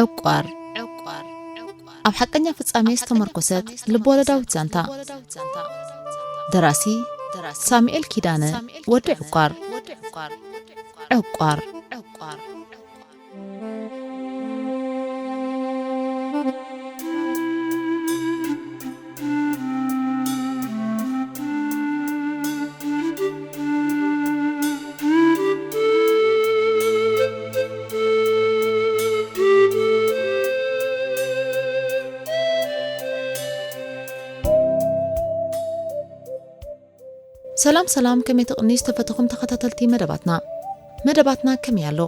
ዕቋር። ኣብ ሓቀኛ ፍጻሜ ዝተመርኮሰት ልብወለዳዊት ዛንታ። ደራሲ ሳሙኤል ኪዳነ፣ ወዲ ዕቋር። ዕቋር። ሰላም ሰላም፣ ከመይ ትቕኒ ዝተፈተኹም ተኸታተልቲ መደባትና? መደባትና ከመይ ኣሎ?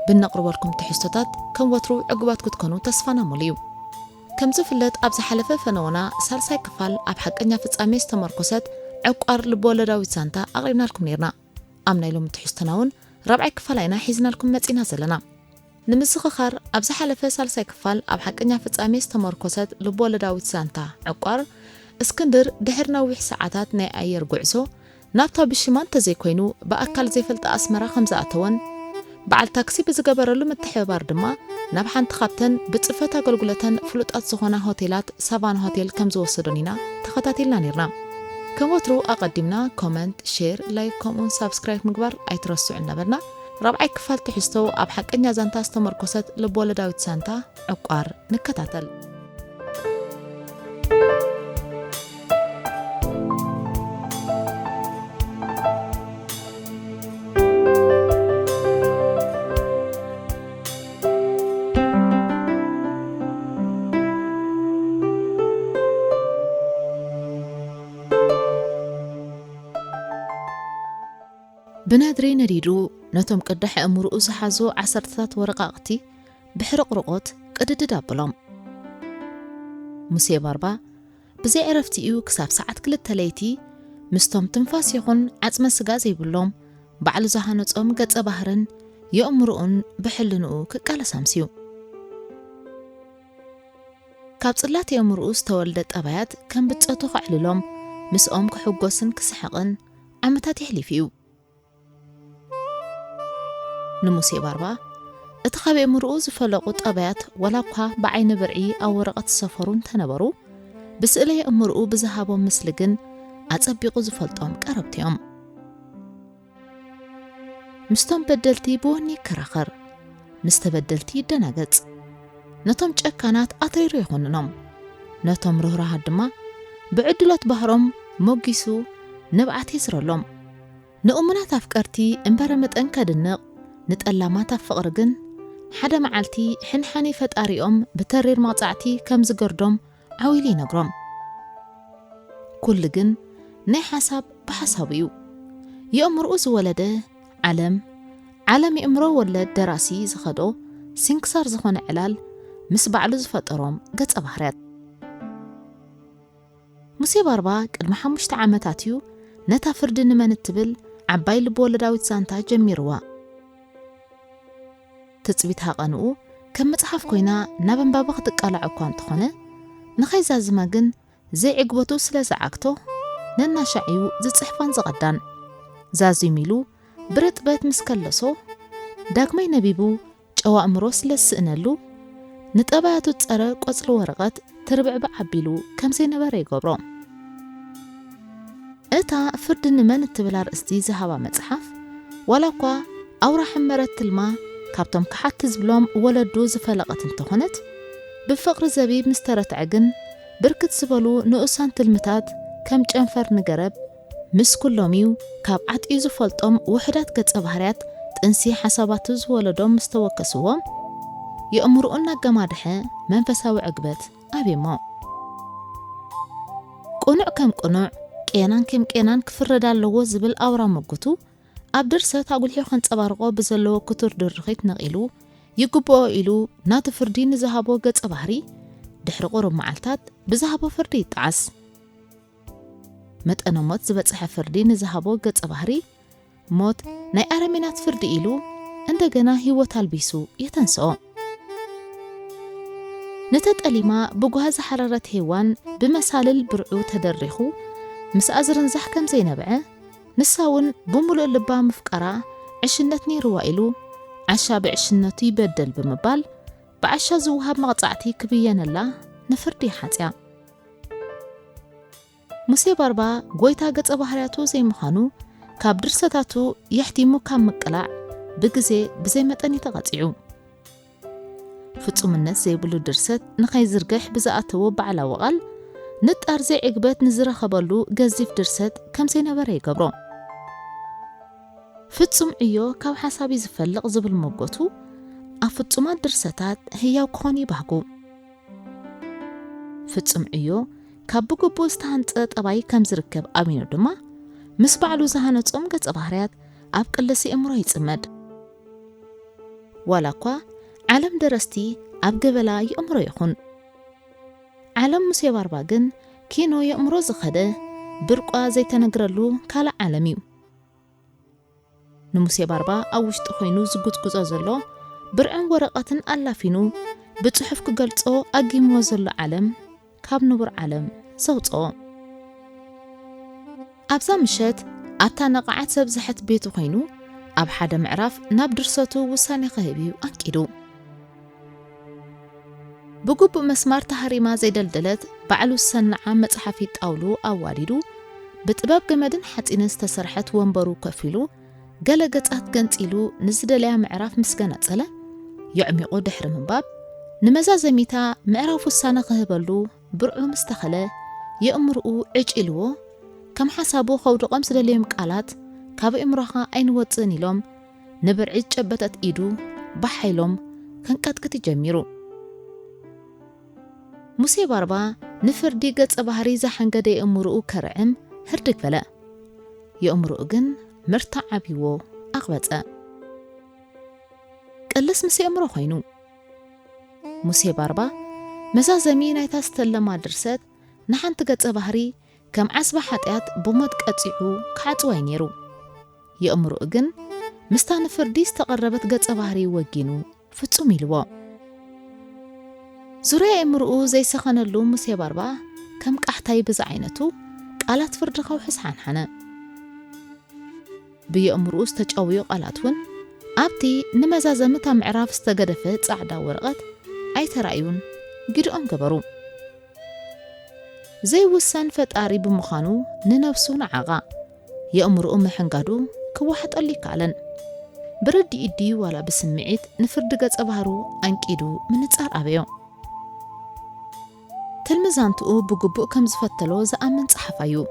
ብነቕርበልኩም ትሕዝቶታት ከም ወትሩ ዕጉባት ክትኮኑ ተስፋና ሙሉ እዩ። ከም ዝፍለጥ፣ ኣብ ዝሓለፈ ፈነወና ሳልሳይ ክፋል ኣብ ሓቀኛ ፍጻሜ ዝተመርኮሰት ዕቋር ልብወለዳዊት ዛንታ ኣቕሪብናልኩም ነይርና። ኣብ ናይ ሎሚ ትሕዝቶና እውን ራብዓይ ክፋላ ኢና ሒዝናልኩም መጺና ዘለና። ንምዝኽኻር፣ ኣብ ዝሓለፈ ሳልሳይ ክፋል ኣብ ሓቀኛ ፍጻሜ ዝተመርኮሰት ልብወለዳዊት ዛንታ ዕቋር፣ እስክንድር ድሕሪ ነዊሕ ሰዓታት ናይ ኣየር ጉዕዞ ናብታ ብሽማ እንተዘይኮይኑ ብኣካል ዘይፈልጣ ኣስመራ ከም ዝኣተወን፣ በዓል ታክሲ ብዝገበረሉ ምትሕብባር ድማ ናብ ሓንቲ ካብተን ብጽፈት ኣገልግሎተን ፍሉጣት ዝኾና ሆቴላት ሳቫና ሆቴል ከም ዝወሰዶን ኢና ተኸታቲልና ነይርና። ከም ወትሩ ኣቐዲምና ኮመንት፣ ሼር፣ ላይክ ከምኡውን ሳብስክራይብ ምግባር ኣይትረስዑ እናበልና፣ ራብዓይ ክፋል ትሕዝቶ ኣብ ሓቀኛ ዛንታ ዝተመርኮሰት ልብወለዳዊት ዛንታ ዕቋር ንከታተል። ብነድሪ ነዲዱ ነቶም ቅዳሕ ኣእምሮኡ ዝሓዙ ዓሰርተታት ወረቓቕቲ ብሕርቕርቖት ቅድድድ ኣብሎም። ሙሴ ባርባ ብዘይ ዕረፍቲኡ ክሳብ ሰዓት ክልተ ለይቲ ምስቶም ትንፋስ ይኹን ዓጽመ ስጋ ዘይብሎም ባዕሉ ዝሃነጾም ገጸ ባህርን የእምሮኡን ብሕልንኡ ክቃለስ ኣምስዩ። ካብ ጽላት የእምሮኡ ዝተወልደ ጠባያት ከም ብጸቱ ከዕልሎም፣ ምስኦም ክሕጎስን ክስሕቕን ዓመታት የሕሊፉ እዩ። ንሙሴ ባርባ፣ እቲ ካብ የእምሮኡ ዝፈለቑ ጠባያት ዋላ እኳ ብዓይኒ ብርዒ ኣብ ወረቐት ዝሰፈሩ እንተነበሩ፣ ብስእለ የእምሮኡ ብዝሃቦም ምስሊ ግን ኣጸቢቑ ዝፈልጦም ቀረብቲ እዮም። ምስቶም በደልቲ ብወኒ ይከራኸር፣ ምስ ተበደልቲ ይደናገጽ። ነቶም ጨካናት ኣትሪሩ ይኹንኖም፣ ነቶም ርህሩሃት ድማ ብዕድሎት ባህሮም ሞጊሱ ንብዓት የስረሎም። ንእሙናት ኣፍቀርቲ እምበረ መጠን ከድንቕ፣ ንጠላማት ኣብ ፍቕሪ ግን ሓደ መዓልቲ ሕንሓኒ ፈጣሪኦም ብተሪር መቕጻዕቲ ከም ዝገርዶም ዓው ኢሉ ይነግሮም። ኩሉ ግን ናይ ሓሳብ ብሓሳቡ እዩ። የእምሮኡ ዝወለደ ዓለም፣ ዓለም የእምሮ ወለድ ደራሲ ዝኸዶ ስንክሳር ዝኾነ ዕላል ምስ ባዕሉ ዝፈጠሮም ገጸ ባህርያት። ሙሴ ባርባ ቅድሚ ሓሙሽተ ዓመታት እዩ ነታ ፍርዲ ንመን እትብል ዓባይ ልብወለዳዊት ዛንታ ጀሚርዋ። ትጽቢት ሃቐንኡ ከም መጽሓፍ ኮይና ናብ ኣንባቢ ክትቃላዕ እኳ እንተኾነ፣ ንኸይዛዝማ ግን ዘይዕግበቱ ስለ ዝዓግቶ፣ ነናሻዕ እዩ ዝጽሕፋን ዝቐዳን። ዛዚሙ ኢሉ ብርጥበት ምስ ከለሶ፣ ዳግማይ ነቢቡ ጨዋ ኣእምሮ ስለ ዝስእነሉ፣ ንጠባያቱ ዝጸረ ቆጽሊ ወረቐት ትርብዕብዕ ኣቢሉ ከም ዘይነበረ ይገብሮ። እታ ፍርዲ ንመን እትብል ኣርእስቲ ዝሃባ መጽሓፍ፣ ዋላ እኳ ኣውራ ሕመረት ትልማ ካብቶም ከሓድቲ ዝብሎም ወለዱ ዝፈለቐት እንተኾነት፣ ብፍቕሪ ዘቢብ ምስ ተረትዐ ግን፣ ብርክት ዝበሉ ንኡሳን ትልምታት ከም ጨንፈር ንገረብ ምስ ኩሎም እዩ ካብ ዓጥዩ ዝፈልጦም ውሑዳት ገጸ ባህርያት ጥንሲ ሓሳባቱ ዝወለዶም ምስ ተወከስዎም፣ የእምሮኡ እናገማድሐ መንፈሳዊ ዕግበት ኣብዩሞ። ቅኑዕ ከም ቅኑዕ፣ ቄናን ከም ቄናን ክፍረድ ኣለዎ ዝብል ኣውራ መጉቱ፣ ኣብ ድርሰት ኣጉሊሑ ከንጸባርቖ ብዘለዎ ክቱር ድርኺት ነቒሉ፣ ይግብኦ ኢሉ ናቱ ፍርዲ ንዝሃቦ ገጸ ባህሪ፣ ድሕሪ ቁሩብ መዓልታት ብዝሃቦ ፍርዲ ይጠዓስ። መጠነ ሞት ዝበጽሐ ፍርዲ ንዝሃቦ ገጸ ባህሪ፣ ሞት ናይ ኣረሜናት ፍርዲ ኢሉ እንደገና ህይወት ኣልቢሱ የተንስኦ። ንተጠሊማ ብጓህ ዝሓረረት ሄዋን ብመሳልል ብርዑ ተደሪኹ ምስኣ ዝርንዛሕ ከም ዘይነብዐ፣ ንሳ እውን ብምሉእ ልባ ምፍቃራ ዕሽነት ነይርዋ ኢሉ ዓሻ ብዕሽነቱ ይበደል ብምባል ብዓሻ ዝወሃብ መቕጻዕቲ ክብየነላ ንፍርዲ ሓጽያ። ሙሴ ባርባ ጎይታ ገጸ ባህርያቱ ዘይምዃኑ ካብ ድርሰታቱ የሕቲሙ ካብ ምቅላዕ ብግዜ ብዘይ መጠን እዩ ተቐጺዑ። ፍጹምነት ዘይብሉ ድርሰት ንኸይዝርግሕ ብዝኣተዎ ባዕላዊ ቓል፣ ንጣር ዘይዕግበት ንዝረኸበሉ ገዚፍ ድርሰት ከም ዘይነበረ ይገብሮ። ፍጹም ዕዮ ካብ ሓሳብ እዩ ዝፈልቕ ዝብል መጎቱ፣ ኣብ ፍጹማት ድርሰታት ህያው ክኾን ይባህጉ። ፍጹም ዕዮ ካብ ብግቡእ ዝተሃንጸ ጠባይ ከም ዝርከብ ኣሚኑ ድማ፣ ምስ ባዕሉ ዝሃነጾም ገጸ ባህርያት ኣብ ቅልስ የእምሮ ይጽመድ። ዋላ እኳ ዓለም ደረስቲ ኣብ ገበላ የእምሮ ይኹን፣ ዓለም ሙሴ ባርባ ግን ኪኖ የእምሮ ዝኸደ፣ ብርቋ ዘይተነግረሉ ካልእ ዓለም እዩ። ንሙሴ ባርባ ኣብ ውሽጢ ኮይኑ ዝጉጽጉጾ ዘሎ ብርዕን ወረቐትን ኣላፊኑ ብጽሑፍ ክገልጾ ኣጊምዎ ዘሎ ዓለም ካብ ንቡር ዓለም ዘውጽኦ። ኣብዛ ምሸት ኣብታ ነቓዓት ዘብዝሐት ቤቱ ኮይኑ ኣብ ሓደ ምዕራፍ ናብ ድርሰቱ ውሳኔ ክህብ እዩ ኣንቂዱ። ብግቡእ መስማር ተሃሪማ ዘይደልደለት ባዕሉ ዝሰንዓ መጽሓፊት ጣውሉ ኣዋዲዱ፣ ብጥበብ ገመድን ሓጺንን ዝተሰርሐት ወንበሩ ኮፍ ኢሉ፣ ገለ ገጻት ገንጺሉ ንዝደለያ ምዕራፍ ምስ ገነጸለ፣ የዕሚቑ ድሕሪ ምንባብ፣ ንመዛዘሚታ ምዕራፍ ውሳነ ክህበሉ ብርዑ ምስ ተኸለ፣ የእምርኡ ዕጭ ኢልዎ፣ ከም ሓሳቡ ከውድቖም ዝደለዮም ቃላት ካብ ኣእምሮኻ ኣይንወጽእን ኢሎም፣ ንብርዒ ዝጨበጠት ኢዱ ብሓይሎም ከንቀጥቅጥ ጀሚሩ። ሙሴ ባርባ ንፍርዲ ገጸ ባህሪ ዝሓንገደ የእምርኡ ከርዕም ህርድግ በለ። የእምርኡ ግን ምርታዕ ዓብይዎ ኣቕበጸ። ቅልስ ምስ የእምሮ ኮይኑ። ሙሴ ባርባ መዛዘሚ ናይታ ዝተለማ ድርሰት ንሓንቲ ገጸ ባህሪ ከም ዓስባ ሓጢኣት ብሞት ቀጺዑ ክዓጽዋ እዩ ነይሩ። የእምርኡ ግን ምስታ ንፍርዲ ዝተቐረበት ገጸ ባህሪ ወጊኑ ፍጹም ኢልዎ። ዙርያ የእምርኡ ዘይሰኸነሉ ሙሴ ባርባ ከም ቃሕታይ ብዝዓይነቱ ቃላት ፍርዲ ከውሕስ ሓንሓነ። ብየእምርኡ ዝተጨውዩ ቃላት እውን ኣብቲ ንመዛዘሚ እታ ምዕራፍ ዝተገደፈ ጻዕዳ ወረቐት ኣይተራእዩን፣ ግድኦም ገበሩ። ዘይውሰን ፈጣሪ ብምዃኑ ንነብሱ ነዓቓ። የእምርኡ ምሕንጋዱ ክወሓጠሉ ይከኣለን። ብርድኢት ድዩ ዋላ ብስምዒት ንፍርዲ ገጸ ባህሩ ኣንቂዱ ምንጻር ኣበዮ። ትልሚ ዛንትኡ ብግቡእ ከም ዝፈተሎ ዝኣምን ጸሓፋይ እዩ።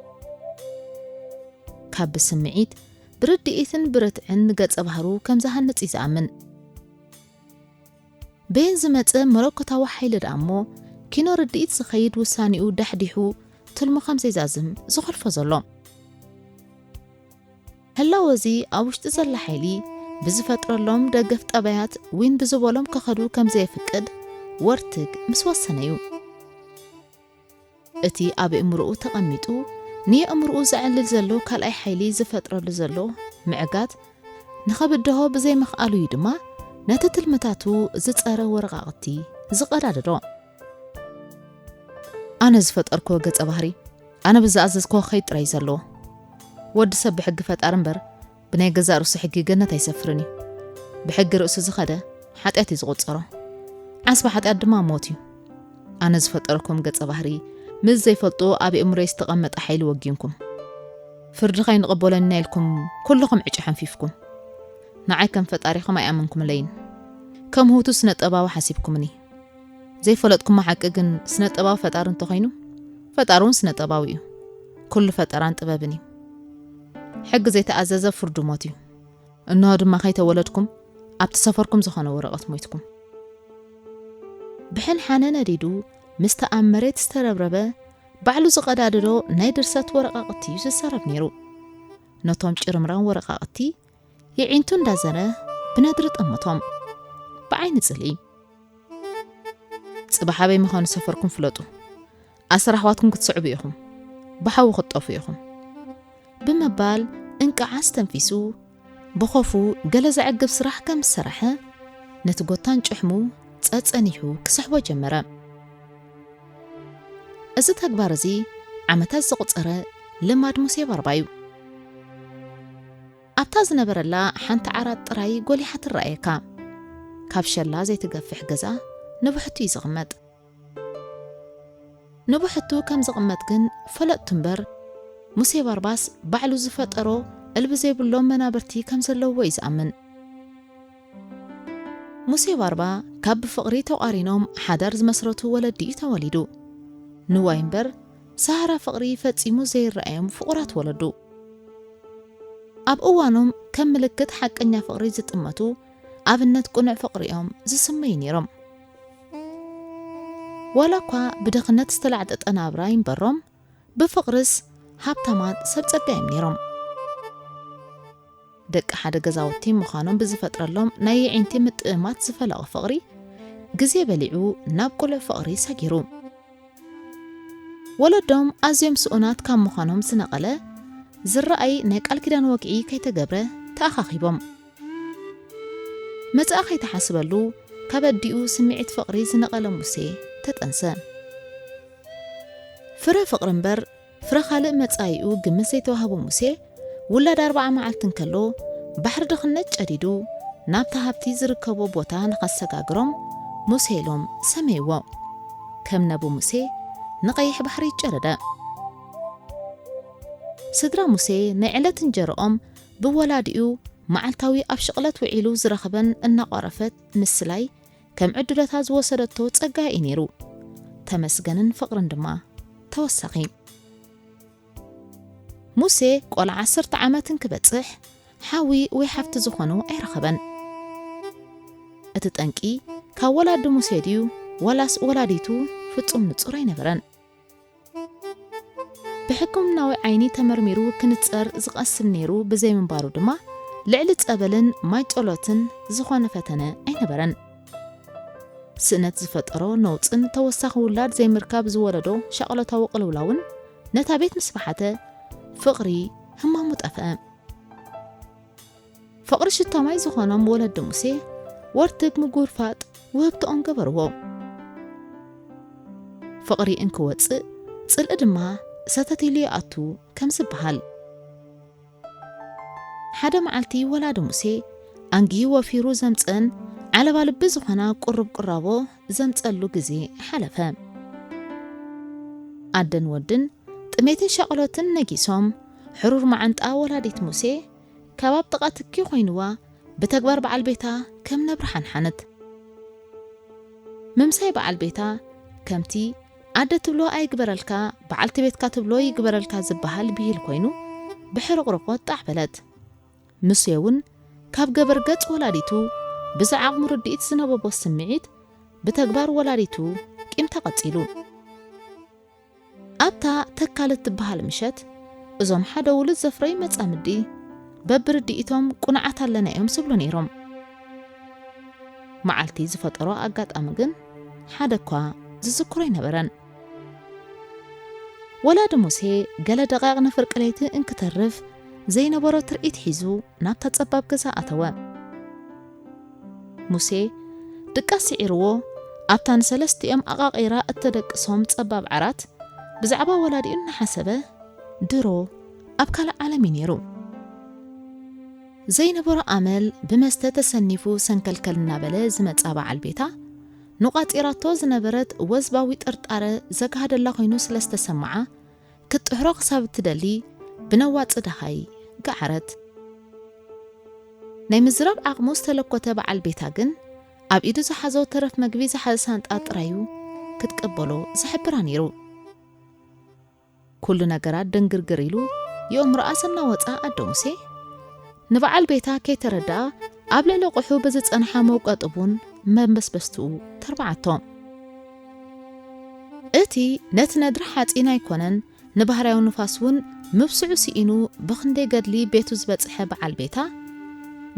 ካብ ብስምዒት፣ ብርድኢትን ብርትዕን ንገጸ ባህሩ ከም ዝሃንጽ እዩ ዝኣምን። በየን ዝመጽእ መለኮታዊ ሓይሊ ደኣ እሞ፣ ኪኖ ርድኢት ዝኸይድ ውሳኔኡ ዳሕዲሑ ትልሙ ከም ዘይዛዝም ዝኸልፎ ዘሎ። ህላወ እዚ ኣብ ውሽጢ ዘላ ሓይሊ ብዝፈጥረሎም ደገፍ ጠባያት ዊን ብዝበሎም ክኸዱ ከም ዘየፍቅድ ወርትግ ምስ ወሰነ እዩ። እቲ ኣብ ኣእምሮኡ ተቐሚጡ ንየእምሮኡ ዘዕልል ዘሎ ካልኣይ ሓይሊ ዝፈጥረሉ ዘሎ ምዕጋት ንኸብድሆ ብዘይምኽኣሉ እዩ ድማ ነቲ ትልምታቱ ዝጸረ ወረቓቕቲ ዝቐዳደዶ። ኣነ ዝፈጠርክዎ ገጸ ባህሪ፣ ኣነ ብዝኣዘዝክዎ ክኸይድ ጥራይ እዩ ዘለዎ። ወዲ ሰብ ብሕጊ ፈጣሪ እምበር ብናይ ገዛእ ርእሱ ሕጊ ገነት ኣይሰፍርን እዩ። ብሕጊ ርእሱ ዝኸደ ሓጢኣት እዩ ዝቑጸሮ። ዓስቢ ሓጢኣት ድማ ሞት እዩ። ኣነ ዝፈጠርኩም ገጸ ባህሪ ምስ ዘይፈልጡ ኣብ ኣእምሮይ ዝተቐመጠ ሓይሊ ወጊንኩም። ፍርዲ ከይንቕበለና ኢልኩም ኩልኹም ዕጭ ሓንፊፍኩም። ንዓይ ከም ፈጣሪኹም ኣይኣመንኩምለይን። ከም ህውቱ ስነ ጥበባዊ ሓሲብኩምኒ። ዘይፈለጥኩሞ ሓቂ ግን ስነ ጥበባዊ ፈጣሪ እንተኾይኑ፣ ፈጣሪ እውን ስነ ጥበባዊ እዩ። ኩሉ ፈጠራን ጥበብን እዩ። ሕጊ ዘይተኣዘዘ ፍርዱ ሞት እዩ። እንሆ ድማ ከይተወለድኩም ኣብቲ ሰፈርኩም ዝኾነ ወረቐት ሞይትኩም። ብሕንሓነ ነዲዱ ምስቲ ኣብ መሬት ዝተረብረበ ባዕሉ ዝቐዳደዶ ናይ ድርሰት ወረቓቕቲ እዩ ዝዛረብ ነይሩ። ነቶም ጭርምራም ወረቓቕቲ የዒንቱ እንዳዘረ ብነድሪ ጠመቶም። ብዓይኒ ጽልኢ። ጽባሕ ኣበይ ምዃኑ ሰፈርኩም ፍለጡ። ኣሰር ኣሕዋትኩም ክትስዕቡ ኢኹም። ብሓዊ ክትጠፉ ኢኹም። ብምባል እንቅዓ ኣስተንፊሱ ብኾፉ ገለ ዘዕግብ ስራሕ ከም ዝሰራሐ ነቲ ጎታን ጭሕሙ ጸጸኒሑ ክስሕቦ ጀመረ። እዚ ተግባር እዚ ዓመታት ዘቑጸረ ልማድ ሙሴ ባርባ እዩ። ኣብታ ዝነበረላ ሓንቲ ዓራት ጥራይ ጎሊሓ ትረኣየካ። ካብ ሸላ ዘይትገፍሕ ገዛ ንብሕቱ እዩ ዝቕመጥ። ንብሕቱ ከም ዝቕመጥ ግን ፈለጥቱ እምበር፣ ሙሴ ባርባስ ባዕሉ ዝፈጠሮ እልቢ ዘይብሎም መናብርቲ ከም ዘለዎ እዩ ዝኣምን። ሙሴ ባርባ ካብ ብፍቕሪ ተቋሪኖም ሓዳር ዝመስረቱ ወለዲ እዩ ተወሊዱ። ንዋይ እምበር ሳህራ ፍቕሪ ፈጺሙ ዘይረኣዮም ፍቑራት ወለዱ። ኣብ እዋኖም ከም ምልክት ሓቀኛ ፍቕሪ ዝጥመቱ ኣብነት ቅኑዕ ፍቕሪ እዮም ዝስመዩ ነይሮም። ዋላ እኳ ብድኽነት ዝተላዕጠጠ ናብራ ይንበሮም፣ ብፍቕርስ ሃብታማት ሰብ ጸጋ እዮም ነይሮም። ደቂ ሓደ ገዛውቲ ምዃኖም ብዝፈጥረሎም ናይ የዒንቲ ምጥእማት ዝፈለቐ ፍቕሪ፣ ግዜ በሊዑ ናብ ቅሉዕ ፍቕሪ ሰጊሩ። ወለዶም ኣዝዮም ስኡናት ካብ ምዃኖም ዝነቐለ ዝረኣይ ናይ ቃል ኪዳን ወግዒ ከይተገብረ ተኣኻኺቦም። መጻኢ ከይተሓስበሉ ካብ ኣዲኡ ስምዒት ፍቕሪ ዝነቐለ ሙሴ ተጠንሰ። ፍረ ፍቕሪ እምበር ፍረ ካልእ መጻኢኡ ግምት ዘይተዋህቦ ሙሴ፣ ውላድ ኣርብዓ መዓልቲ እንከሎ ባሕሪ ድኽነት ጨዲዱ ናብቲ ሃብቲ ዝርከቦ ቦታ ንኸሰጋግሮም ሙሴ ኢሎም ሰመይዎ። ከም ነቡ ሙሴ ንቐይሕ ባሕሪ ይጨረደ። ስድራ ሙሴ ናይ ዕለት እንጀርኦም ብወላዲኡ መዓልታዊ ኣብ ሽቕለት ውዒሉ ዝረኽበን እናቋረፈት ምስላይ ከም ዕድለታ ዝወሰደቶ ጸጋ እዩ ነይሩ። ተመስገንን ፍቕርን ድማ ተወሳኺ። ሙሴ ቆልዓ ዓሰርተ ዓመት እንክበጽሕ ሓዊ ወይ ሓፍቲ ዝኾኑ ኣይረኸበን። እቲ ጠንቂ ካብ ወላዲ ሙሴ ድዩ ዋላስ ወላዲቱ ፍጹም ንጹር ኣይነበረን። ብሕክምናዊ ዓይኒ ተመርሚሩ ክንጸር ዝቐስን ነይሩ ብዘይምንባሩ ድማ ልዕሊ ጸበልን ማይ ጸሎትን ዝኾነ ፈተነ ኣይነበረን። ስእነት ዝፈጠሮ ነውጽን ተወሳኺ ውላድ ዘይምርካብ ዝወለዶ ሻቕሎታዊ ቅልውላውን ነታ ቤት ምስ በሓተ ፍቕሪ ህማሙ ጠፍአ። ፍቕሪ ሽታ ማይ ዝኾኖም ወለዲ ሙሴ ወርትግ ምጉርፋጥ ውህብትኦም ገበርዎ። ፍቕሪ እንክወጽእ ጽልኢ ድማ ሰተት ኢሉ ይኣቱ ከም ዝበሃል። ሓደ መዓልቲ ወላዲ ሙሴ ኣንጊሁ ወፊሩ ዘምጽአን ዓለባ ልቢ ዝኾና ቁሩብ ቁራቦ ዘምጸሉ ግዜ ሓለፈ። ኣደን ወድን ጥሜትን ሻቕሎትን ነጊሶም ሕሩር መዓንጣ ወላዲት ሙሴ ከባብ ጥቓ ትኪ ኮይንዋ ብተግባር በዓል ቤታ ከም ነብሪ ሓንሓነት። ምምሳይ በዓል ቤታ ከምቲ ኣደ ትብሎ ኣይግበረልካ በዓልቲ ቤትካ ትብሎ ይግበረልካ ዝበሃል ብሂል ኮይኑ ብሕርቕርቆት ጣዕ በለት። ሙሴ እውን ካብ ገበር ገጽ ወላዲቱ ብዝዓቕሙ ርድኢት ዝነበቦ ስምዒት ብተግባር ወላዲቱ ቂም ተቐጺሉ። ኣብታ ተካል እትበሃል ምሸት እዞም ሓደ ውሉድ ዘፍረዩ መጻምዲ በብርድኢቶም ቁኑዓት ኣለና እዮም ዝብሉ ነይሮም። መዓልቲ ዝፈጠሮ ኣጋጣሚ ግን ሓደ እኳ ዝዝክሮ ኣይነበረን። ወላዲ ሙሴ ገለ ደቃይቕ ንፍርቂ ለይቲ እንክተርፍ ዘይነበሮ ትርኢት ሒዙ ናብታ ጸባብ ገዛ ኣተወ። ሙሴ ድቃስ ስዒርዎ ኣብታ ንሰለስቲኦም ኣቓቒራ እተደቅሶም ጸባብ ዓራት ብዛዕባ ወላዲኡ እናሓሰበ ድሮ ኣብ ካልእ ዓለም እዩ ነይሩ። ዘይነበሮ ኣመል ብመስተ ተሰኒፉ ሰንከልከል እናበለ ዝመጻ በዓል ቤታ ንቋጺራቶ ዝነበረት ወዝባዊ ጥርጣረ ዘግሃደላ ኮይኑ ስለ ዝተሰምዓ ክትጥሕሮ ክሳብ እትደሊ ብነዋጽ ደሃይ ገዓረት። ናይ ምዝራብ ዓቕሙ ዝተለኮተ በዓል ቤታ ግን ኣብ ኢዱ ዝሓዞ ተረፍ መግቢ ዝሓዘ ሳንጣ ጥራዩ ክትቅበሎ ዝሕብራ ነይሩ። ኩሉ ነገራት ድንግርግር ኢሉ የእምሮኣ ዘናወጻ ኣደ ሙሴ ንበዓል ቤታ ከይተረድኣ ኣብ ልዕሊ ቁሑ ብዝጸንሓ መውቀጢ ቡን መንበስበስትኡ ተርብዓቶ። እቲ ነቲ ነድሪ ሓጺን ኣይኮነን ንባህርያዊ ንፋስ እውን ምብስዑ ስኢኑ ብኽንደይ ገድሊ ቤቱ ዝበጽሐ በዓል ቤታ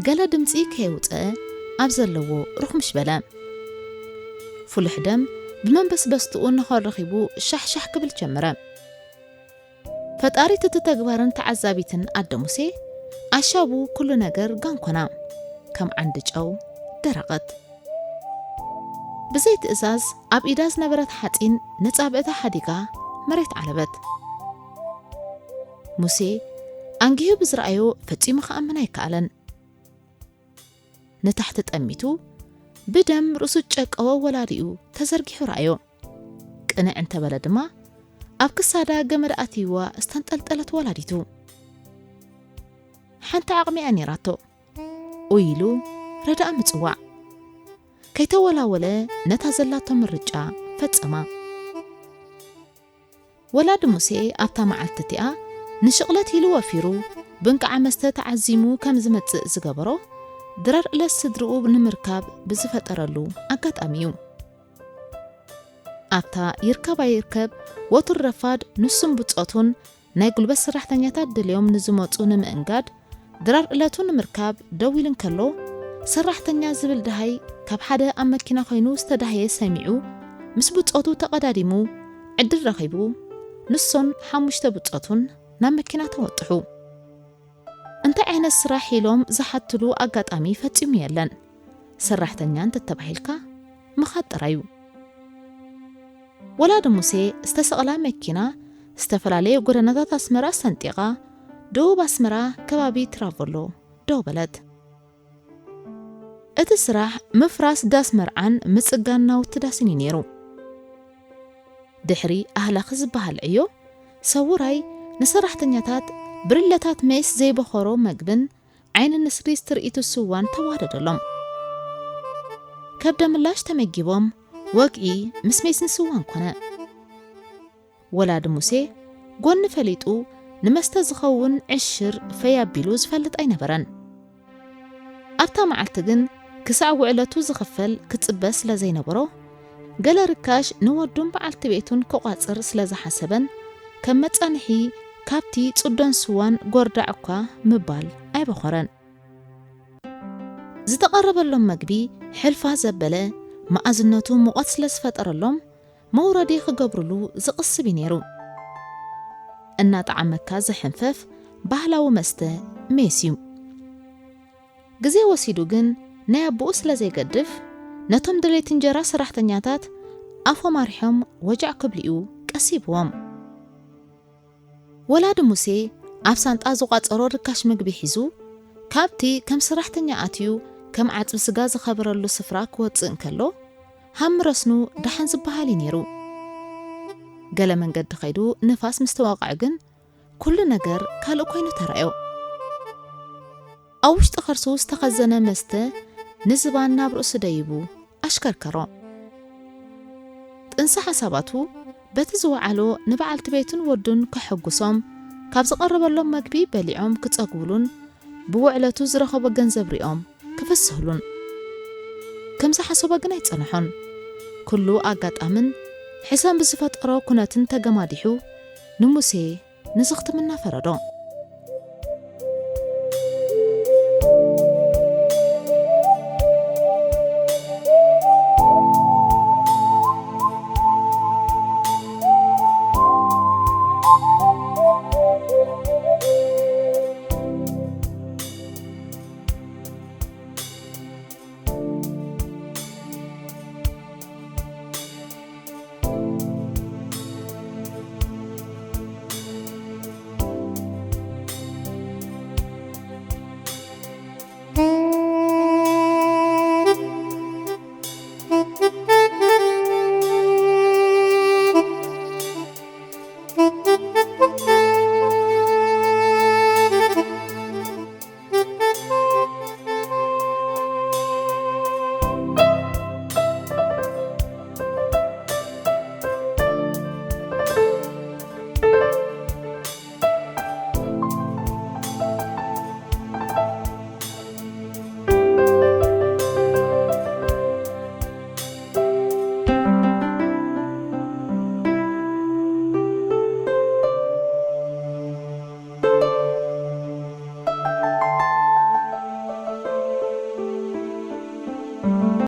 ገለ ድምጺ ከየውጸ ኣብ ዘለዎ ርኹምሽ በለ። ፍሉሕ ደም ብመንበስበስትኡ ነኸረኺቡ ሻሕሻሕ ክብል ጀመረ። ፈጣሪት እቲ ተግባርን ተዓዛቢትን ኣደ ሙሴ ኣሻቡ ኩሉ ነገር ጋንኮና ከም ዓንዲ ጨው ደረቐት። ብዘይ ትእዛዝ ኣብ ኢዳ ዝነበረት ሓጺን ነጻብዕታ ሓዲጋ መሬት ዓለበት። ሙሴ ኣንጊሁ ብዝረኣዮ ፈጺሙ ክኣምን ኣይከኣለን። ንታሕቲ ጠሚቱ ብደም ርእሱ ጨቀወ ወላዲኡ ተዘርጊሑ ረኣዮ። ቅንዕ እንተበለ ድማ ኣብ ክሳዳ ገመድ ኣትይዋ ዝተንጠልጠለት ወላዲቱ። ሓንቲ ዓቕሚኣ ነይራቶ። ኡይ ኢሉ ረዳኣ ምጽዋዕ። ከይተወላወለ ነታ ዘላቶ ምርጫ ፈጸማ። ወላዲ ሙሴ ኣብታ መዓልቲ እቲኣ ንሽቕለት ኢሉ ወፊሩ ብንቃዓ መስተ ተዓዚሙ ከም ዝመጽእ ዝገበሮ ድራር ዕለት ስድርኡ ንምርካብ ብዝፈጠረሉ ኣጋጣሚ እዩ። ኣብታ ይርከብ ኣይርከብ ወትሩ ረፋድ ንሱን ብጾቱን ናይ ጉልበት ሰራሕተኛታት ደልዮም ንዝመጹ ንምእንጋድ ድራር ዕለቱ ንምርካብ ደው ኢሉ እንከሎ፣ ሰራሕተኛ ዝብል ደሃይ ካብ ሓደ ኣብ መኪና ኮይኑ ዝተዳህየ ሰሚዑ ምስ ብጾቱ ተቐዳዲሙ ዕድል ረኺቡ ንሶን ሓሙሽተ ብጾቱን ናብ መኪና ተወጥሑ። እንታይ ዓይነት ስራሕ ኢሎም ዝሓትሉ ኣጋጣሚ ፈጺሙ የለን። ሰራሕተኛ እንተተባሂልካ ምኻድ ጥራዩ። ወላዲ ሙሴ ዝተሰቕላ መኪና ዝተፈላለየ ጎደናታት ኣስመራ ሰንጢቓ ደቡብ ኣስመራ ከባቢ ትራቨሎ ደው በለት። እቲ ስራሕ ምፍራስ ዳስ መርዓን ምጽጋን ናውቲ ዳስን እዩ ነይሩ። ድሕሪ ኣህላኺ ዝበሃል ዕዮ፣ ሰውራይ ንሰራሕተኛታት ብርለታት ሜስ ዘይበኸሮ መግብን ዓይኒ ንስሪ ዝትርኢቱ ስዋን ተዋደደሎም። ከብደ ምላሽ ተመጊቦም ወግዒ ምስ ሜስን ስዋን ኮነ። ወላዲ ሙሴ ጎኒ ፈሊጡ ንመስተ ዝኸውን ዕሽር ፈይ ኣቢሉ ዝፈልጥ ኣይነበረን። ኣብታ መዓልቲ ግን ክሳዕ ውዕለቱ ዝኽፈል ክጽበ ስለ ዘይነበሮ፣ ገለ ርካሽ ንወዱን በዓልቲ ቤቱን ክቋጽር ስለ ዝሓሰበን፣ ከም መጻንሒ ካብቲ ጽዶን ስዋን ጎርዳዕ እኳ ምባል ኣይበኾረን። ዝተቐረበሎም መግቢ ሕልፋ ዘበለ መኣዝነቱ ሙቐት ስለ ዝፈጠረሎም፣ መውረዲ ክገብርሉ ዝቕስብ እዩ ነይሩ። እናጠዓመካ ዝሕንፈፍ ባህላዊ መስተ ሜስ እዩ። ግዜ ወሲዱ ግን ናይ ኣቦኡ ስለ ዘይገድፍ፣ ነቶም ድሌት እንጀራ ሰራሕተኛታት ኣፎም ኣሪሖም ወጃዕ ክብልኡ ቀሲብዎም። ወላዲ ሙሴ ኣብ ሳንጣ ዝቋጸሮ ርካሽ ምግቢ ሒዙ፣ ካብቲ ከም ሰራሕተኛ ኣትዩ ከም ዓጽቢ ስጋ ዝኸብረሉ ስፍራ ክወጽእ እንከሎ፣ ሃም ረስኑ ደሓን ዝበሃል እዩ ነይሩ። ገለ መንገዲ ከይዱ ንፋስ ምስ ተወቕዐ ግን፣ ኩሉ ነገር ካልእ ኮይኑ ተራእዮ። ኣብ ውሽጢ ከርሱ ዝተኸዘነ መስተ ንዝባን ናብ ርእሱ ደይቡ ኣሽከርከሮ። ጥንሲ ሓሳባቱ በቲ ዝወዓሎ ንበዓልቲ ቤቱን ወዱን ከሐጉሶም፣ ካብ ዝቐረበሎም መግቢ በሊዖም ክጸግቡሉን ብውዕለቱ ዝረኸቦ ገንዘብ ሪኦም ክፍስህሉን። ከም ዝሓሰቦ ግን ኣይጸንሖን። ኩሉ ኣጋጣምን ሕሰም ብዝፈጠሮ ኩነትን ተገማዲሑ ንሙሴ ንዝኽትምና ፈረዶ።